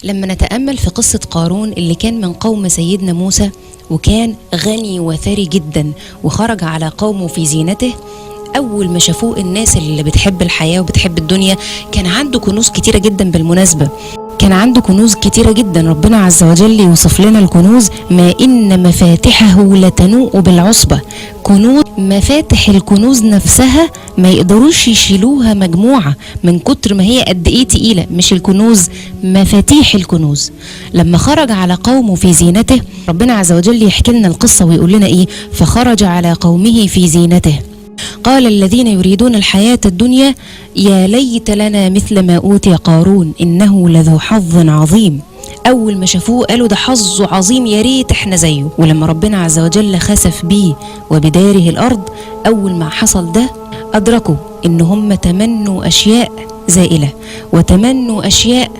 لما نتأمل في قصة قارون اللي كان من قوم سيدنا موسى، وكان غني وثري جدا وخرج على قومه في زينته، أول ما شافوه الناس اللي بتحب الحياة وبتحب الدنيا، كان عنده كنوز كتيرة جدا. بالمناسبة كان عنده كنوز كتيرة جدا. ربنا عز وجل يوصف لنا الكنوز: ما إن مفاتحه لتنوء بالعصبة. كنوز، مفاتح الكنوز نفسها ما يقدروش يشيلوها مجموعة من كتر ما هي قد إيه تقيلة. مش الكنوز، مفاتيح الكنوز. لما خرج على قومه في زينته، ربنا عز وجل يحكي لنا القصة ويقول لنا إيه: فخرج على قومه في زينته، قال الذين يريدون الحياة الدنيا يا ليت لنا مثل ما أوتي قارون إنه لذو حظ عظيم. أول ما شافوه قالوا ده حظه عظيم، يا ريت احنا زيه. ولما ربنا عز وجل خسف بيه وبداره الأرض، أول ما حصل ده أدركوا إن هم تمنوا أشياء زائلة، وتمنوا أشياء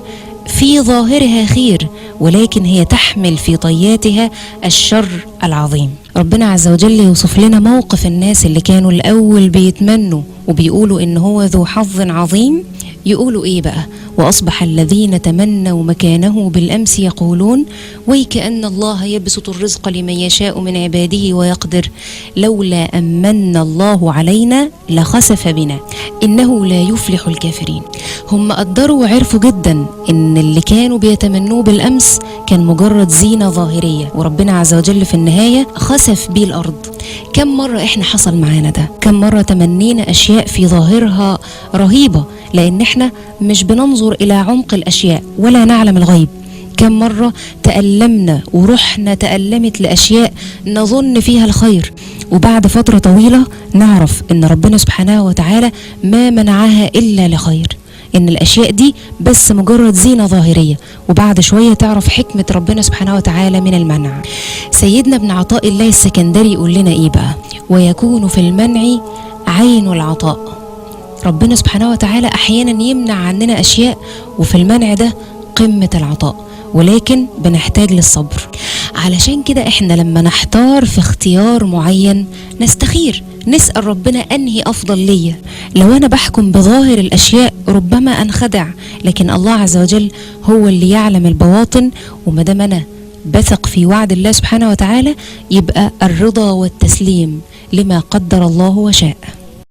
في ظاهرها خير، ولكن هي تحمل في طياتها الشر العظيم. ربنا عز وجل يوصف لنا موقف الناس اللي كانوا الأول بيتمنوا وبيقولوا إن هو ذو حظ عظيم. يقولوا إيه بقى؟ وأصبح الذين تمنوا مكانه بالأمس يقولون ويكأن الله يبسط الرزق لمن يشاء من عباده ويقدر لولا أمن الله علينا لخسف بنا إنه لا يفلح الكافرين. هم قدروا وعرفوا جدا إن اللي كانوا بيتمنوه بالأمس كان مجرد زينة ظاهرية، وربنا عز وجل في النهاية خسف بيه الأرض. كم مرة إحنا حصل معانا ده؟ كم مرة تمنينا أشياء في ظاهرها رهيبة، لأن إحنا مش بننظر إلى عمق الأشياء ولا نعلم الغيب. كم مرة تألمنا وروحنا تألمت لأشياء نظن فيها الخير، وبعد فترة طويلة نعرف إن ربنا سبحانه وتعالى ما منعها إلا لخير، إن الأشياء دي بس مجرد زينة ظاهرية، وبعد شوية تعرف حكمة ربنا سبحانه وتعالى من المنع. سيدنا ابن عطاء الله السكندري يقول لنا إيه بقى؟ ويكون في المنع عين العطاء. ربنا سبحانه وتعالى أحيانا يمنع عننا أشياء، وفي المنع ده قمة العطاء، ولكن بنحتاج للصبر. علشان كده احنا لما نحتار في اختيار معين نستخير، نسأل ربنا أنهي أفضل ليا. لو أنا بحكم بظاهر الأشياء ربما أنخدع، لكن الله عز وجل هو اللي يعلم البواطن. ومادام أنا بثق في وعد الله سبحانه وتعالى، يبقى الرضا والتسليم لما قدر الله وشاء.